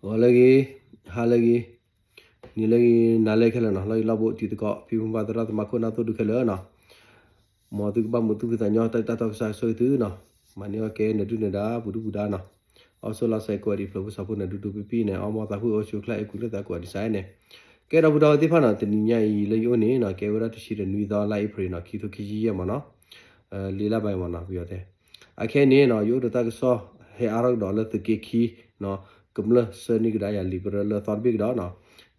ဂီၤလၢအဂ့ၤ, ဟါလၢအဂ့ၤ, နံၤလၢအဂ့ၤ, နၤလၢအဂ့ၤခဲလၢာ်နီၤ, လီၢ်ယံၤလီၢ်ဘူးတံၤသကိး ဖံဖုမါသရၣ်သမါခိၣ်နၢ်သိၣ်ဒူခဲလၢာ်နီၤ, မ်သုကဘၣ်မုာ်သူၣ်ဖှံသးညီတၢ်အဲၣ်တၢ်တီကစၢ်ဆိၣ်ဂ့ၤသုနီၤ, မၤန့ၢ်အီၣ်ကဲနဒုၣ်နဒါ ပူၤဒုၣ်ပူၤဒါနီၤ, အီၣ်ဆိၣ်လီၤစဲးကိးဒံးဖျိးဖိစီၤဖိနဒုၣ်ဒိၣ်ပံၣ်ပံၣ်န့ၣ် အီၣ်မီၢ်သးဖှံအိၣ်ဆူၣ်အိၣ်ချ့ အဲၤကူၤလၢသးကူၤအီၤဒံးစဲးန့ၣ်, ကဲဒီပုၢ်ဒီဝဲၢ်သ့ၣ်တဖၣ်နီၤ, တနံၤညါအံၤလၢယအိၣ်န့ၣ်နီၤ, ကဲဝဲဒၣ်တဆံဒီးနွံသီ လါအ့ဖြ့ၣ်နီၤ, ခံထိခံဆံယဲၢ်မးနီၤ, လ့လၢဘၣ်မးနီၤ ပယီၤတဲ အခဲအံၤန့ၣ်နီၤ, ယအိၣ်ဒီးတၢ်ကစီၣ် ဟဲအါထီၣ်ကဒီးလၢသုးက့ခံနီၤ, ကမျၢၢ်ဆှၢန့ၢ်ကဒါယၤလံာ်ပရၢလၢအသီတဘ့ၣ်ကဒီးနီၤ,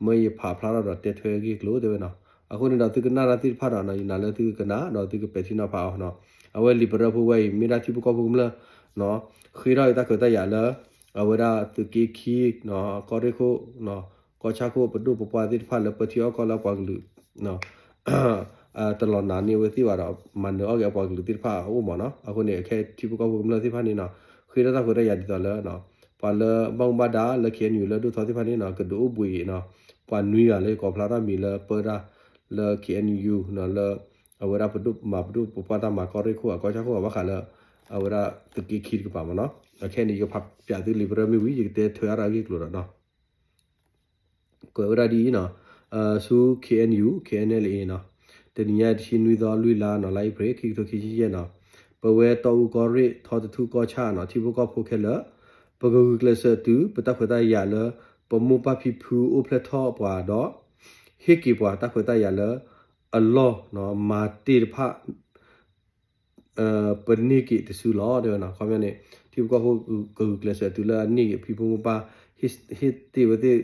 မ့ၢ်ယဖးဖျါထီၣ်ဒီးတဲထွဲအဂ့ၢ်အကျိၤတဲဝဲနီၤ, အဃိန့ၣ်ဒီးသုကနၣ်တၢ်သ့ၣ်တဖၣ်ဒီးနီၤ, ယနာ်လၢသုကကနၣ်ဒီးသုကပဲာ်ထံနီၤဖးအီၤနီၤ, အဝဲလံာ်ပရၢဖိဝဲအံၤ မ့ၢ်ဒၣ်ထံဖိကီၢ်ဖိကမျၢၢ်နီၤ, ဃ့ထီၣ်အံၤတၢ်ခွဲးတၢ်ယာ်လၢ အဝဲဒၣ်သုးက့ခံနီၤ, ကီၢ်ရ့ၣ်ခိၣ်နီၤ, ကီၢ်ဆၣ်ခိၣ် ပဒိၣ်ပပှၢ်သ့ၣ်တဖၣ်လၢပၢထံအီၣ်ကီၢ်လၢပှၤကလုာ် တလီၤနာ်န့ၢ်အဝဲသ့ၣ်ဘၣ်ဒီး မၤနၢၤအီၣ်က့ၤအပှၤကလုာ်သ့ၣ်တဖၣ်အအိၣ်မးနီၤ, အဃိန့ၣ် အခဲထံဖိကီၢ်ဖိကမျၢၢ်သ့ၣ်တဖၣ်န့ၣ်နီၤ, ဃ့ထီၣ်တၢ်ခွဲးတၢ်ယာ်ဒ်သိးလၢ ပှၤလၢဘၣ်မူဘၣ်ဒါလၢ ခ့ၣ်အဲၣ်ယူၣ် လၢဒိၣ်ထီသ့ၣ်တဖၣ်န့ၣ်နီၤ, ကဒုးအိၣ်ဘှံးနီၤ, ပှၤနွံဂၤလၢယကိးဖျါထီၣ်မံၤလၢပၢတၢ်လၢ ခ့ၣ်အဲၣ်ယူၣ်နီၤ, လၢ အဝဲဒၣ်ပဒိၣ်မၤပဒိၣ်ပပှၢ်တၢ်မၤကီၢ်ရ့ၣ်ခိၣ် အကီၢ်ဆၣ်ခိၣ်အဘၣ်ဃးလၢ အဝဲဒၣ်သုးက့ခံတကပၤမးနီၤ, အခဲအံၤန့ၣ် ယကဖးပၠးသုလံာ်ပရၢမ့ၢ်ဝံၤ ယကတဲထွဲအါထီၣ်အဂ့ၢ်အကျိၤဒီးနီၤ ကွဲးဝဲဒၣ်ဒ်အံၤနီၤ, ဆူ ခ့ၣ်အဲၣ်ယူၣ် ခ့ၣ်အဲၣ်အ့ၣ်လ်အ့ၣ်နီၤ, တနံၤညါတဆံနွံသီလွံၢ်လါနီၤ, လါအ့ဖြ့ၣ် ခံကထိခံဆံယဲၢ်နီၤ, ပဝဲတီအူကီၢ်ရ့ၣ် ထီတထူၣ်ကီၢ်ဆၣ်နီၤ, ထံဖိကီၢ်ဖိခဲလၢာ် ပကဂုာ်ကျဲးစၢးတုၤ ပတၢ်ခွဲးတၢ်ယာ်လၢ ပမိၢ်ပၢ်ဖံဖုအိၣ်ဖျဲၣ်ထီၣ်ပှၤဒီး ဟ့ၣ်က့ၤပှၤတၢ်ခွဲးတၢ်ယာ်လၢ အလီၢ်နီၤ, မၤတ့ၢ်တဖၣ် ပန့ၢ်က့ၤတစုလီၤ တဲဝဲနီၤ, ခီပညီန့ၣ် ထံဖိကီၢ်ဖိကဂုာ်ကျဲးစၢးတုၤလၢအန့ၢ်က့ၤဖံဖိမိၢ်ပၢ် ဟ့ၣ်တ့ၢ်ဝဲသ့ၣ်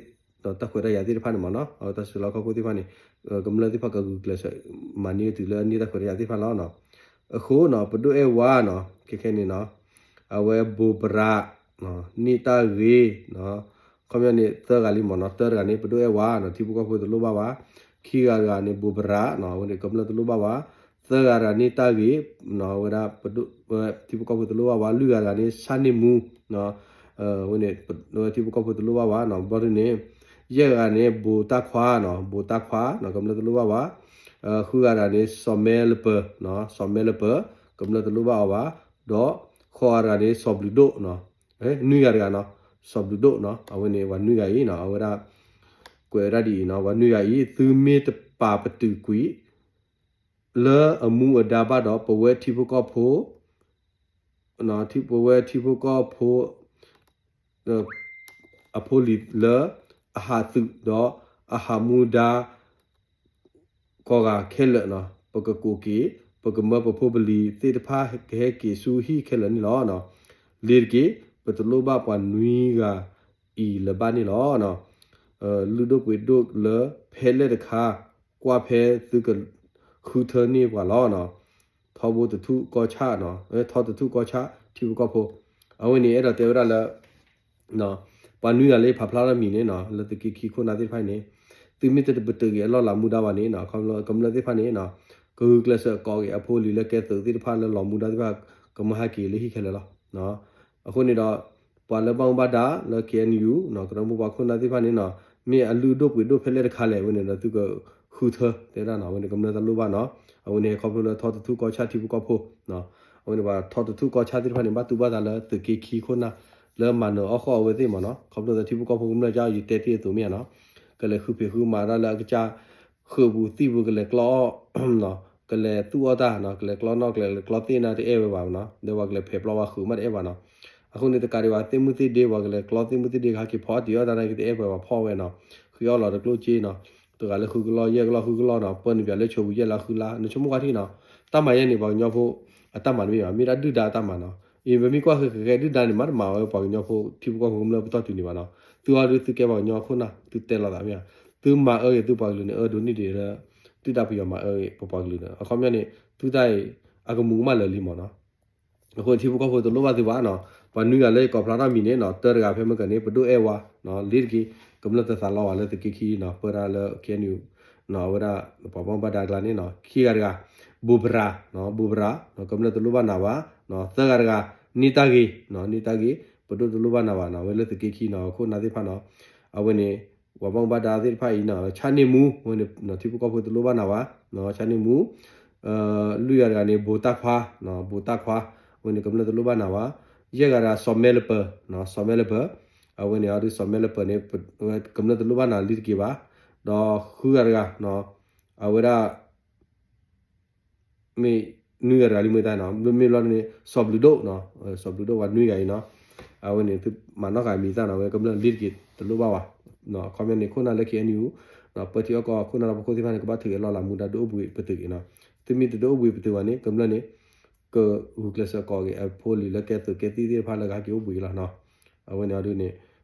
တၢ်ခွဲးတၢ်ယာ်သ့ၣ်တဖၣ်န့ၣ်မးနီၤ, အဝဲတၢ်စုလီၢ်ခီၣ်ခိၣ်သ့ၣ်တဖၣ်န့ၣ် ကမျၢၢ်သ့ၣ်တဖၣ်ကဂုာ်ကျဲးစၢး မၤန့ၢ်တုၤလၢအန့ၢ်တၢ်ခွဲးတၢ်ယာ်သ့ၣ်တဖၣ်လီၤနီၤ, အဃိနီၤ ပဒိၣ်အဲၣ်ဝါနီၤ, ခဲခဲန့ၣ်နီၤ, အဝဲဘိးဘရး န့ၢ်တၢ်ဂ့ၤ ခီပညီန့ၣ် သၢဂၤလံမးနီၤ, တၢတဂၤန့ၣ် ပဒိၣ်အဲၣ်ဝါနီၤ, ထံဖိကီၢ်ဖိတလိၣ်ဘၣ်ဝဲ, ခံဂၤတဂၤန့ၣ် ဘိးဘရးနီၤ, အဝဲန့ၣ်ကမျၢၢ်တလိၣ်ဘၣ်ဝဲ, သၢဂၤတဂၤန့ၢ်တၢ်ဂ့ၤနီၤ, အဝဲဒၣ် ထံဖိကီၢ်ဖိတလိၣ်ဘၣ်ဝဲ, လွံၢ်ဂၤတဂၤန့ၣ် ဆၣ်န့ၢ်မူနီၤ, အဝဲန့ၣ် ထံဖိကီၢ်ဖိတလိၣ်ဘၣ်ဝဲနီၤ, ဘျီဒ်န့ၣ် ယဲၢ်ဂၤန့ၣ် ဘိးတၢ်ခွါနီၤ, ဘိးတၢ်ခွါနီၤ, ကမျၢၢ်တလိၣ်ဘၣ်ဝဲ, ဃုဂၤတဂၤန့ၣ် စီၤမဲလပၢၤနီၤ, စီၤမဲလပၢၤ, ကမျၢၢ်တလိၣ်ဘၣ်အီၤဘၣ်, ဒီးဃိးဂၤတဂၤန့ၣ် စီၤဘျုးဒိၣ်နီၤ, နွံဂၤတဂၤနီၤ, စီၤဘျုးဒိၣ်နီၤ, အဝဲန့ၣ်ပှၤနွံဂၤအံၤနီၤ, အဝဲဒၣ် ကွဲးဝဲဒၣ်ဒ်အံၤနီၤ, ပှၤနွံဂၤအံၤ သုမ့ၢ်တပာ်ပတုာ်ကွံာ် လၢအမူအဒါဘၣ်ဒီး ပဝဲထံဖိကီၢ်ဖိ ထံ ပဝဲထံဖိကီၢ်ဖိ အဖိလံၤလၢ အဟးသုးဒီးအဟးမူဒါ ကိးဂၤခဲလၢာ်နီၤ, ပကကိးက့ၤ ပကမၢပဖိပလံၤသ့ၣ်တဖၣ်ကဟဲက့ၤဆူဟံၣ်ခဲလၢာ်န့ၣ်လီၤ. လ့ၤတက့ၢ်, ပတလိၣ်ဘၣ်ပှၤနွံဂၤအံၤလၢၤဘၣ်န့ၣ်လီၤ. လုၢ်ဒိၣ်ပှ့ၤဒိၣ်လၢဖဲလဲၣ်တခါ ကွၢ်ဖဲသုကဃုထၢန့ၢ်ပှၤလီၤ. ထီဘိတထူၣ်ကီၢ်ဆၣ်နီၤ, ထီတထူၣ်ကီၢ်ဆၣ် ထံဖိကီၢ်ဖိ, အဝဲန့ၣ်အဲၣ်ဒိးတဲဝဲဒၣ်လၢ ပှၤနွံဂၤလၢဖးဖျါထီၣ်မံၤန့ၣ်နီၤ, လၢသုးက့ခံခိၣ်နၢ်သ့ၣ်တဖၣ်န့ၣ်, သုမ့ၢ်တပတုာ်က့ၤအလီၢ်လၤမူဒါဘၣ်န့ၣ်နီၤ, ကမျၢၢ်သ့ၣ်တဖၣ်န့ၣ်နီၤ, ကဂုာ်ကျဲးစၢးကိးက့ၤအဖိလံၤလၢကဲသုးသ့ၣ်တဖၣ်လၢလီၤမူဒါသ့ၣ်တဖၣ် ကမၢဟဲက့ၤလၢဟံၣ်ခဲလၢာ်လီၤ. အဃိန့ၣ်ဒီး ပှၤလၢဘၣ်မူဘၣ်ဒါလၢ ခ့ၣ်အဲၣ်ယူၣ် ကရၢမိၢ်ပှၢ်ခိၣ်နၢ်သ့ၣ်တဖၣ်န့ၣ်နီၤ, မ့ၢ်အလုၢ်ဒိၣ်ပှ့ၤဒိၣ်ဖဲလဲၣ်တခါလဲၣ်, အဝဲန့ၣ်ဒီးသုကဃုထၢတဲဒၣ်နီၤ, အဝဲန့ၣ်ကမျၢၢ်တလိၣ်ဘၣ်နီၤ, အဝဲန့ၣ်ခီဖျိလၢထီတထူၣ်ကီၢ်ဆၣ်ထံဖိကီၢ်ဖိ, အဝဲန့ၣ်ပှၤထီတထူၣ်ကီၢ်ဆၣ်သ့ၣ်တဖၣ်န့ၣ် ဘၣ်တူၢ်ဘၣ်သးလၢသုးက့ခံခိၣ်နၢ် လၢမၤနၢၤအီၣ်ဃီၣ်အဝဲသ့ၣ်မးနီၤ, ခီဖျိလၢထံဖိကီၢ်ဖိကမျၢၢ်ကယတဲတ့ၢ်အသိးမ့ၢ်ဧါနီၤ, ကလဲၤဃုဖံးဃုမၤတၢ်လၢအကစၢ် ဃုာ်ပူၤသံၣ်ပူၤ ကလဲၤကျီအီၣ် ကလဲၤသူၣ်အီၣ်တၢ်နီၤ, ကလဲၤကျီနီၣ် ကလဲၤကျီသ့ၣ်နၢ်တအဲၣ်ဝဲဘၣ်နီၤ, ဒီးပှၤကလဲၤဖဲးပျီဝဲဃုာ်မးတအဲၣ်ဘၣ်နီၤ, အဃိန့ၣ်တကးဒံးဘၣ် သ့ၣ်မုၢ်သ့ၣ်ဒ့ ပှၤကလဲၤကျီသ့ၣ်မုၢ်သ့ၣ်ဒ့ခါက့ၤဖီအီၣ်တံၢ်အီၣ်တၢ်န့ၣ်က့ၤတအဲၣ်ပှၤဘၣ်ဖီၣ်ဝဲနီၤ, ဃ့အီၣ်လီၤတကျိၣ်စ့နီၤ, တဂၤလၢဃုကလီၢ် ယဲၢ်ကလီၢ်ဃုကလီၢ်နီၤ, ပၢနုာ်ပၠးလၢဆိပူၤယဲၢ်လါဃုလါ, နဆိကမိၣ်ကွၢ်ထံနီၤ, တၢ်မၤယဲၢ်န့ၣ် ပှၤကညီဖိ အတၢ်မၤတမ့ၢ်ဘၣ်, မ့ၢ်ဒၣ်ဒုၣ်ဒါအတၢ်မၤနီၤ, အံၤပမ့ၢ်ကွၢ်ဃဲဃဲဒုၣ်ဒါန့ၣ် မၤတမၤဝဲပှၤကညီဖိထံဖိကီၢ်ဖိကမျၢၢ်ပတီၢ်တုၤန့ၣ်ဘၣ်နီၤ, သုအီၤဒုးသုကဲပှၤကညီခိၣ်နၢ် သုတဲလီၤသးမ့ၢ်ဧါ, သုမၤအၢက့ၤသုပှၤကလုာ်န့ၣ် အၢဒိးန့ၢ်ဒံးလၢ ဒုၣ်ဒါပယီၤမၤအၢက့ၤပပှၤကလုာ်န့ၣ် အခီပညီန့ၣ် သုတၢ်အံၤ အကမူၤကမၣ်လၢာ်လံမးနီၤ, အဃိထံဖိကီၢ်ဖိတလိၣ်ဘၣ်သုဘၣ်နီၤ, ပှၤနွံဂၤလၢယကိးဖျါထီၣ်မံၤန့ၣ်နီၤ, တၢတဂၤဖဲမ့ၢ်ကန့ၣ် ပဒိၣ်အဲၣ်ဝါ, လ့ၤတက့ၢ်, ကမျၢၢ်တသးလီဝဲလၢသုးက့ခံနီၤ, ပၢတၢ်လၢ ခ့ၣ်အဲၣ်ယူၣ် အဝဲဒၣ် ပှၤဘၣ်မူဘၣ်ဒါကျါန့ၣ်နီၤ, ခံဂၤတဂၤ ဘိးဘရး, ဘိးဘရး ကမျၢၢ်တလိၣ်ဘၣ်နၤဘၣ်, သၢဂၤတဂၤ န့ၢ်တၢ်ဂ့ၤ, န့ၢ်တၢ်ဂ့ၤ, ပဒိၣ်တလိၣ်ဘၣ်နၤဘၣ်နီၤ, အဝဲလၢသုးက့ခံနီၤ ခိၣ်နၢ်သ့ၣ်တဖၣ်နီၤ, အဝဲန့ၣ် ပှၤဘၣ်မူဘၣ်ဒါသ့ၣ်တဖၣ်အံၤနီၤ, ဆၣ်န့ၢ်မူ အဝဲန့ၣ် ထံဖိကီၢ်ဖိတလိၣ်ဘၣ်နၤဘၣ်, ဆၣ်န့ၢ်မူ, လွံၢ်ဂၤတဂၤန့ၣ် ဘိးတၢ်ခွါ, ဘိးတၢ်ခွါ, အဝဲန့ၣ်ကမျၢၢ်တလိၣ်ဘၣ်နၤဘၣ်, ယဲၢ်ဂၤတဂၤ စီၤမဲလပၢၤ, စီၤမဲလပၢၤ, အဝဲန့ၣ်အဒုးစီၤမဲလၢပၢၢ်န့ၣ် ကမျၢၢ်တလိၣ်ဘၣ်နၤလံတက့ၢ်ဘၣ်, ဒီးဃုဂၤတဂၤ အဝဲဒၣ် မ့ၢ်နွံဂၤတဂၤလံမ့ၢ်တၢ်နီၤ, မ့မ့ၢ်ဘျီန့ၣ် စီၤဘျုးဒိၣ်, စီၤဘျုးဒိၣ်ဝဲနွံဂၤအံၤနီၤ, အဝဲန့ၣ်သုမၤနီၣ်ဃာ်မံၤသၣ်နီၤ, အဝဲကမျၢၢ်လံတက့ၢ်တလိၣ်ဘၣ်ဝဲ, အခီပညီန့ၣ် ခိၣ်နၢ်လၢ KNU ပၢထံအီၣ်ကီၢ် ခိၣ်နၢ်ဒီးပခိၣ်သ့ၣ်တဖၣ်န့ၣ် ကဘၣ်ထုးက့ၤအလီၢ်လၤမူဒါဒုးအိၣ်ဘှံးပတုာ်က့ၤနီၤ, သုမ့ၢ်တဒုးအိၣ်ဘှံးပတုာ်ဘၣ်န့ၣ် ကမျၢၢ်န့ၣ် ကဂုာ်ကျဲးစၢးကိးက့ၤအဖိလံၤလၢကဲသုးကဲသံၣ်သ့ၣ်တဖၣ်လၢကဟဲက့ၤအိၣ်ဘှံးလီၤနီၤ, အဝဲန့ၣ်အဒုးန့ၣ်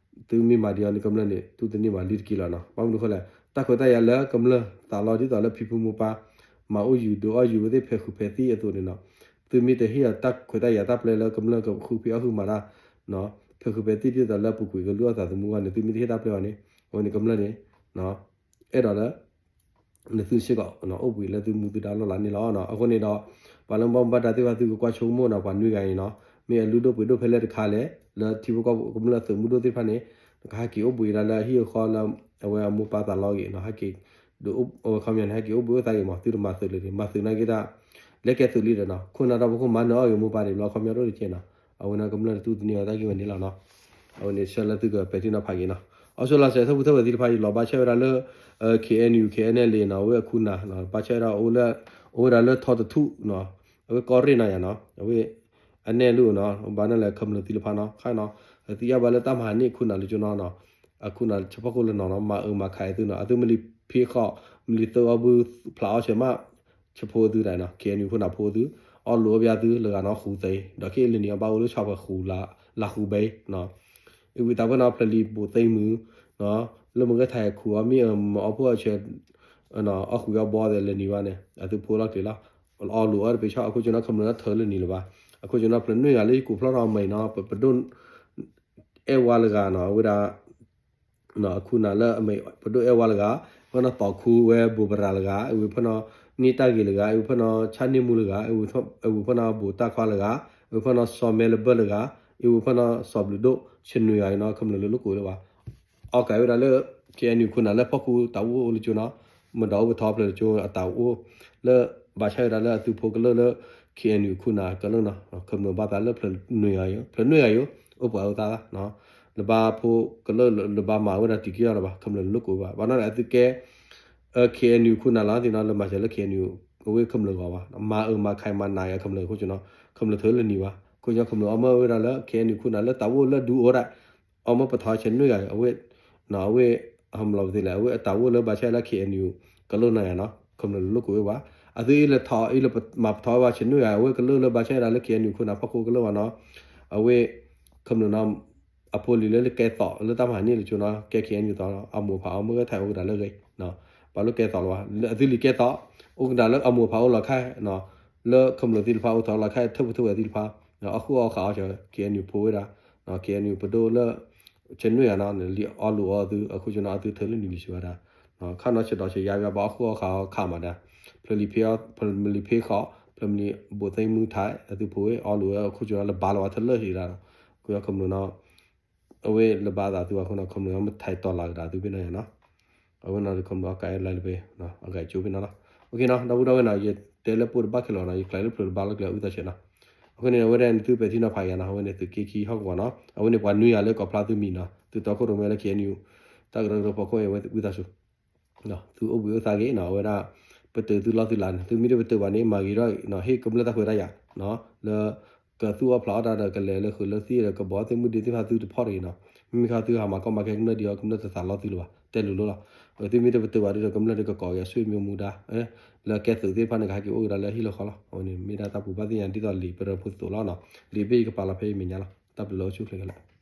သုမ့ၢ်မၤဒံးအီၤန့ၣ် ကမျၢၢ်န့ၣ် တူၢ်တန့ၢ်ဘၣ်လံတက့ၢ်လီၤနီၤ, ဘၣ်မနုၤအဃိလဲၣ် တၢ်ခွဲးတၢ်ယာ်လၢကမျၢၢ်သးလီဒ်သိးလၢဖံဖုမိၢ်ပၢ် မၤအိၣ်ယူၤဒုးအီၣ်ယူၤဝဲသ့ၣ်ဖဲးဃုာ်ဖဲးသံၣ်အသိးန့ၣ်နီၤ, သုမ့ၢ်တဟ့ၣ်အီၤတၢ်ခွဲးတၢ်ယာ်တၢ်ပျဲလၢကမျၢၢ်ကဃုဖံးအီၣ်ဃုမၤတၢ် ဖဲးဃုာ်ဖဲးသံၣ်ဒ်သိးလၢပူၤကွံာ်ကလုၢ်အီၣ်သးသမူအဂီၢ်န့ၣ် သုမ့ၢ်တဟ့ၣ်တၢ်ပျဲအီၤန့ၣ် အဝဲန့ၣ်ကမျၢၢ်န့ၣ် အဲၣ်ဒိးလၢ နသုစ့ၢ်ကီး အိၣ်ဘှံးလၢသုမူသုဒါလီၢ်လၤန့ၣ်လီၤ. အဃိန့ၣ်ဒီး ပှၤလၢဘၣ်မူဘၣ်ဒါသ့ၣ်တဖၣ် သုကကွၢ်ဆိကမိၣ်နီၤ ပှၤနွံဂၤအံၤနီၤ, မ့ၢ်အလုၢ်ဒိၣ်ပှ့ၤဒိၣ်ဖဲလဲၣ်တခါလဲၣ်, လၢထံဖိကီၢ်ဖိကမျၢၢ်သုးမုၢ်ဒိၣ်သ့ၣ်တဖၣ်န့ၣ် နကဟဲက့ၤအိၣ်ဘှံးဒၣ်လၢအဟံၣ်အဃီလၢ အဝဲအမိၢ်ပၢ်သးလီက့ၤနီၤ, ဟဲက့ၤ ဒုးအိၣ်ဝဲခီပညီန့ၣ် ဟဲက့ၤအိၣ်ဘှံးအိၣ်သးက့ၤမး, သုတမၤသုးလၢၤန့ၣ် မၤသုးနာ်က့တၢ် လဲၤကဲသုးလံဒီးနီၤ, ခိၣ်နၢ်တၢ်ဖိခိၣ်မၤနၢၤအီၣ်က့ၤမိၢ်ပၢ်န့ၣ် ဘျီခီပညီတအိၣ်တကဲနီၤ, အဝဲန့ၣ်ကမျၢၢ်တတူၢ်တန့ၢ်အီၤတၢ်ဂ့ၢ်ဝဲန့ၣ်လီၤနီၤ. အဝဲန့ၣ်ဆၢလၢသုကပဲာ်ထံနီၤဖးက့ၤနီၤ, အီစထြ့လယါစဲးထီၣ်ပူၤထီၣ်ဝဲသ့ၣ်တဖၣ်အံၤ လီၤဘၣ်ဆၣ်ဝဲဒၣ်လၢ KNU KNLA နီၤ, အဝဲအခုနၤ ဘၣ်ဆၣ်ဝဲဒၣ် အိၣ်ဝဲဒၣ်လၢထီတထူၣ်နီၤ, အဝဲကီၢ်ရ့ၣ်နီၤယၤနီၤ, အဝဲ အနဲၣ်လူၢ်နီၤ, ဘၣ်နၢ်လဲၤခမျၢၢ်သ့ၣ်တဖၣ်နီၤ, ခါနီၤ, သံအါဘၣ်လၢတၢ်မၤဟးန့ၢ်အခုနၤလၢကၠိနီၤနီၤ, အခုနၤဆၢဖီခိၣ်လၢနီၤနီၤ, မၤအၢမၤခးသုနီၤ, အသုမ့ၢ်လံဖ့ဃီး မ့ၢ်လံသုအီၣ်ဘုဖျးအီၣ်ဆၢမး ဆၢဖိသုဒၣ်နီၤ, KNU ခိၣ်နၢ်ဖိသု အီၣ်လိာ်အီၣ်ဘၣ်သုလၢဂၤနီၤ, ဃူသ့, ဒီးခဲအံၤလၢနံၤအီၤဘၣ်အိၣ်လၢဆီၣ်ဖှဲးဃူ လၤဃူဘဲနီၤ, အဝံသးပှၢ်နီၤ ဖျၢၣ်လံၤဘိးသ့မုၢ် လၢမုၢ်ဂဲၤထၢၣ်ခူအီၤ မ့ၢ်အမၤအီၣ်ဖိအီၣ်ဆၢ အီၣ်ဃုာ်အီၣ်ဘီသဲးလၢနံၤဘၣ်န့ၣ် အသုဖိလီၤက့ၤလီၤ, အီၣ်လိာ်အီၣ်တပ့ၤဆီၣ် အခိၣ်ကၠိနီၤ ခမျၢၢ်လၢထၢလၢနံၤလၢၤဘၣ်, အခိၣ်ကၠိနီၤ ဖျၢၣ်နွံဂၤလၢယကိးဖျီထီၣ်အမံၤနီၤ, ပဒိၣ် အဲၣ်ဝါလၢဂၤနီၤ, အဝဲဒၣ် အခုနၤလၢအမ့ၢ်ပဒိၣ်အဲၣ်ဝါလၢဂၤ, ဖဲနီၤသီခူဝဲဘိးပရၤလၢဂၤ, အဝံၤဖဲနီၤ န့ၢ်တၢ်ဂ့ၤလၢဂၤ, အဝံၤဖဲနီၤဆၣ်န့ၢ်မူလၢဂၤ, အဝံၤဖဲနီၤဘိးတၢ်ခွါလၢဂၤ, အဝံၤဖဲနီၤစီၤမဲလၢဘၢလၢဂၤ, အဝံၤဖဲနီၤစီၤဘျုးဒိၣ် ဆနွံဂၤအံၤနီၤ ခမျၢၢ်လၢလိာ်ကွဲလၢၤဘၣ် အီၣ်ကးဝဲဒၣ်လၢ KNU ခိၣ်နၢ်လၢဖီခိၣ်တၢ်အိၣ်အိၣ်လၢကၠိနီၤ, မ့ၢ်ဒီးအိၣ်ပထီဖျၢၣ်လၢကၠိအတၢ်အိၣ် လၢဘၣ်ဆၣ်ဝဲဒၣ်လၢအသုဖိကလၢၢ်လၢ KNU ခိၣ်နၢ်ကလၢၢ်နီၤ, ခမျၢၢ်ဘၣ်သးလၢဖျၢၣ်နွံဂၤယိၤ, ဖျၢၣ်နွံဂၤယိၤ အိၣ်ပှၤအိၣ်သး လၢဘၣ်ဖိကလၢၢ်လၢဘၣ်မၤဝဲဒၣ်တံၤက့အီၤလၢၤဘၣ်, ခမျၢၢ်လၢလိာ်ကွဲဘၣ်, ဘၣ်နီၤန့ၣ် အသုကဲ KNU ခိၣ်နၢ်လီၤသ့ၣ်နီၤ, လၢမၤစၢၤလၢ KNU အဝဲခမျၢၢ်ဂီၢ်ဘၣ်, မၤအၢမၤခးမၤနးအီၤခမျၢၢ်ခိၣ်ကၠိနီၤ, ခမျၢၢ်ထၢလၢနံၤဘၣ်, ခိၣ်ကၠိခမျၢၢ်အီၣ်မၢဝဲဒၣ်လၢ KNU ခိၣ်နၢ်လၢတၢ်အိၣ်လၢဒူအိၣ်ဒၣ် အီၣ်မၢပထီဆဲးနွံဂၤ အဝဲ အဝဲ ဟမလီၤပသ့လဲၣ်, အဝဲအတၢ်အိၣ်လၢဘၣ်ဆၣ်လၢ KNU ကလၢၢ်နီၤယၤနီၤ, ခမျၢၢ်လၢလိာ်ကွဲဝဲဘၣ်, အသုအ့ၣ်လၢထီအ့ၣ်လၢမၤပထီဝဲဘၣ်ဆဲးနွံဂၤ အဝဲကလၢၢ်လၢဘၣ်ဆၣ်ဝဲဒၣ်လၢ KNU ခိၣ်နၢ်ဖီခိၣ်ကလၢၢ်ဘၣ်နီၤ, အဝဲ ခမျၢၢ်နီၤ အဖိလံၤလၢလၢကဲသိးလၢတၢ်မၤန့ၢ်လၢကၠိနီၤ ကဲ KNU သိးနီၤ, အမိၢ်ဖးအီၣ်မၢဝဲထၢၣ်အိၣ်ကဒါလၢဂ့ၤ, ပှၤလၢကဲသိးလီၤဘၣ်, အသုလံၤကဲသိး အိၣ်ကဒါလၢအမိၢ်ဖးအိၣ်လီၤခါ လၢခမျၢၢ်သ့ၣ်တဖၣ်အိၣ်ထီၣ်လီၤခါ ထၢၣ်ဖိထၢၣ်ဝဲသ့ၣ်တဖၣ် အီၣ်ဃုာ်အီၣ်ဃာ်အီၣ်ဆၢ KNU ဖိဝဲဒၣ်, KNU ပဒိၣ်လၢ ဆဲးနွံဂၤနီၤ လံအီၣ်လိာ်အီၣ်သု အခိၣ်ကၠိနီၤ အသုထၢလၢနံၤလံၤဆၢဝဲဒၣ်, ခါနီၤဆဲးဒီးဆဲးယါဘၣ် ပှၤအီၣ်ဃုာ်အီၣ်ဃာ်အီၣ်ခးမးဒၣ်, ဖျၢၣ်လံၤဖ့အီၣ် ဖျၢၣ်လံၤဖ့ဃီး ဖျၢၣ်လံၤဘိးသ့မုၢ်ထါ အသုဖိဝဲအီၣ်လိာ်ဝဲအခိၣ်ကၠိနီၤ လၢဘါလီၤဝဲထၢလၢာ်ဟံးဒၣ်နီၤ, ခမျၢၢ်နီၤ အဝဲလၢဘါသးသုအဃိနီၤ ခမျၢၢ်မ့ၢ်ထံးတီၤလၤကဒါသုဖဲနီၤယၤနီၤ, အဝဲနီၤ ခမျၢၢ်အကါအလါလၢဖဲ အဂၤကၠိဖဲနီၤလီၤ, အနီၤ ဒီပုၢ်ဒီဝဲၢ်နီၤ ယတဲလၢပအိၣ်တဘၣ်ခဲလၢာ်နီၤ ယကျဲၤလၢပျၢၤတဘၣ်လၢကျဲၤဝံသးစူၤနီၤ, အဃိန့ၣ် အဝဲဒၣ်န့ၣ်သုပဲာ်ထံနီၤဖးယၤနီၤ အဝဲန့ၣ်သုးက့ခံဟီၣ်ကဝီၤနီၤ အဝဲန့ၣ်ပှၤနွံဂၤလၢကိးဖျါသုမံၤနီၤ သုးတီခိၣ်ရိၣ်မဲလၢ KNU တၢ်ကရၢကရိဖီခိၣ်အဝဲဝံသးစူၤ သုအိၣ်ဘှံးအိၣ်သါဂ့ၤနီၤ အဝဲဒၣ် ပတုာ်သုလီၢ်သုလၤန့ၣ် သုမ့ၢ်တပတုာ်ဘၣ်န့ၣ် မၤဂ့ၤထီၣ်နီၤ ဟ့ၣ်ကမျၢၢ်တၢ်ခွဲးတၢ်ယာ်နီၤ လၢ ကသူၣ်အီၣ်ဖျးအီၣ်တၢ်ဒီးကလဲၤလၢဃုာ်လၢသံၣ်ဒီးကဘီသ့ၣ်မုၢ်ဒ့သ့ၣ်တဖၣ်သုတဖီၣ်တဂ့ၤနီၤ, မ့မ့ၢ်ခီသုဟးမၤကီမၤခဲကမျၢၢ်ဒံးအီၤ ကမျၢၢ်တသးလီသုလၢၤဘၣ် တဲလိၤလိၤလီၤ, သုမ့ၢ်တပတုာ်ဘၣ်ဒီးကမျၢၢ်တကကိးက့ၤအဆွေမျိုးမူဒါ လၢကဲသုးသ့ၣ်တဖၣ်န့ၣ် ကဟဲက့ၤအိၣ်ကဒါလၢဟံၣ်လၢဃီလီၤ, အဝဲန့ၣ်မ့ၢ်ဒၣ်တၢ်ပူၤဘၣ်သ့ၣ်ညါဒ်သိးလံာ်ပရၢဖိသိးလီၤနီၤ, လံာ်ဘ့ၣ်ယကပာ်လီၤဖဲယမဲာ်ညါလီၤ, တၢ်ဘျုးလၢအိၣ်ဆူၣ်ချ့ခဲလၢာ်